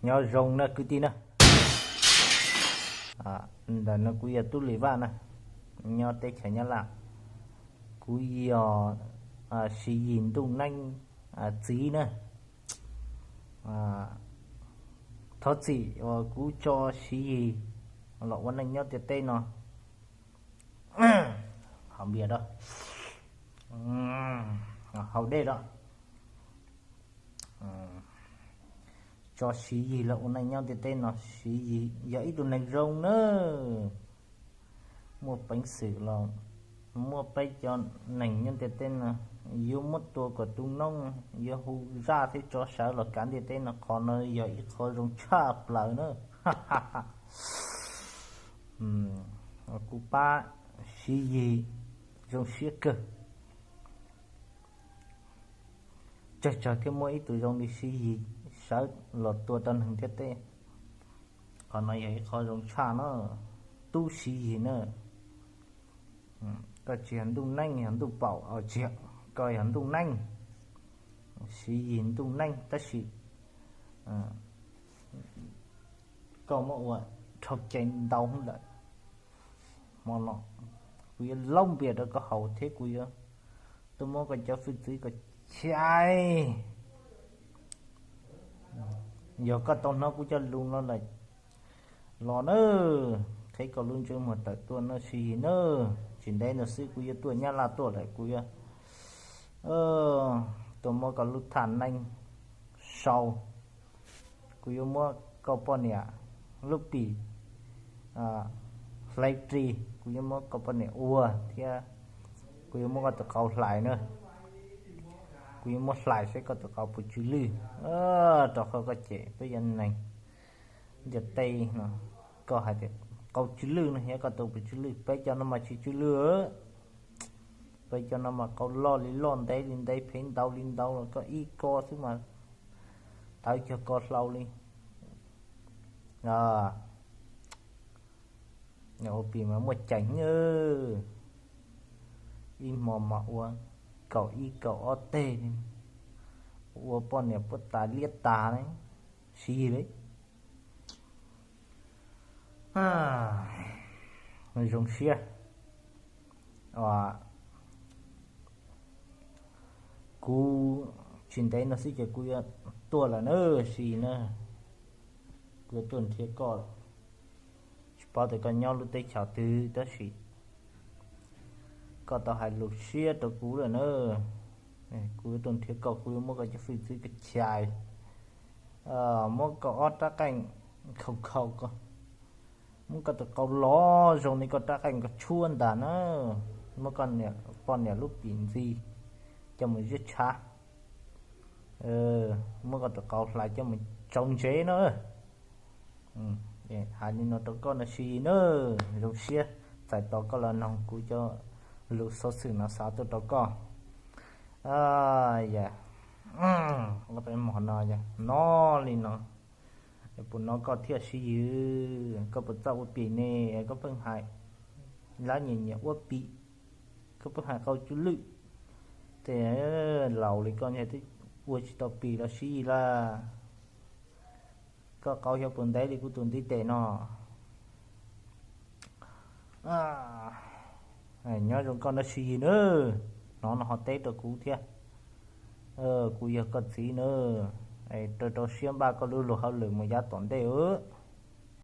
Nyob zoo na kwv tij na. Ntawm no kuv yog Tub Lis Vaj na, nyob teb chaws Nyab Laj. Kuv yog Siv Yis ntuj neeb txiv na. Thov txim uas kuv tso Siv Yis los ua neej nyob ntiaj teb no. Haus npias da, haus dej da. Tso Siv Yis los ua neej nyob ntiaj teb no, Siv Yis yog ib tug neeg zoo na. Muaj peev xwm los muab peb cov neeg nyob ntiaj teb no yuav muab tua kom tu noob, yuav hu zaj thiab tso sawv los kav ntiaj teb no, qhov no yog ib qho zoo tshaj plaws na. Kuv pab Siv Yis zoo siab kawg. Tsawg tsawg thiaj muaj ib tug zoo li Siv Yis sawv los tua rau neeg ntiaj teb. Qhov no yog ib qho zoo tshaj na, tub Siv Yis na. Koj tsis yog ntuj neeb, yog ntuj paum, tsis yog, koj yog ntuj neeb, Siv Yis ntuj neeb tab sis koj muab ua dhau cai ntau lawm. Hmo no kuv yuav laub npias rau koj haus thiab kuv yuav tuaj muab koj cov fwj txwv kom chais. Yog koj tau hnov kuv cov lus no lawm los na, qheb koj lub ntsej muag tawm tuaj no Siv Yis na. Tsis ntev no xwb kuv yuav tuaj Nyab Laj tuaj lawm, kuv yuav tuaj muab koj lub thaj neeb sau. Kuv yuav muab koj poj niam lub pim hlais ris, kuv yuav muab koj poj niam ua thiab kuv yuav muab koj tus qau hlais na. Kuv yuav muab hlais saib koj tus qau puas tsw lwj rau qhov koj cem peb cov neeg ntiaj teb no. Koj hais tias qau tsw lwj no, yog koj tus puas tsw lwj? Peb cov no mas tsis tsw lwj. Peb cov no mas qau loj li loj, ntev li ntev, phev ntau li ntau, koj ib ko xwb mas tawv cog ko hlau li. Ua pim mas muaj ceem, ib hmo mas ua kaum ib kaum ob teg li, ua poj niam puab tas liab tas li, Siv Yis li. Zoo siab. Kuv tsis ntev no xwb ces kuv yuav tuaj lawm na Siv Yis na. Kuv yuav tuaj nrhiav koj. Tsis paub tias koj nyob lub teb chaws twg tab sis koj tau hais lus siab rau kuv lawm na. Kuv yuav tuaj nrhiav koj, kuv yuav muab koj cov fwj txwv kom chais, muab koj ob rab qeej khaus khaus koj, muab koj tus qau los zoo li koj rab qeej koj tshuab ntag na, muab koj poj niam lub pim ntxiv coj mus ziab tshav, muab koj tus qau hlais coj mus tsau ntsev na. Hais li no rau koj no Siv Yis na, zoo siab txais tos koj los noog kuv cov lus xov xwm no xa tuaj rau koj. Yog, peb hmo no yog no li no, puas no koj thiab Siv Yis? Koj puas txawj ua pim ne? Koj pheej hais lab nyiam nyiam ua pim, koj pheej hais qau tsw lwj, ces laus li koj twb ua tsis tau pim los Siv Yis lawm. Koj qau xyov puas ntev li kuv tus ntiv tes no. Nyob zoo koj na Siv Yis na, hnov no ho teb rau kuv thiab. Kuv yog koj txiv na, rau rau siab npaj koj lub luag hauj lwm mus yav tom ntej os.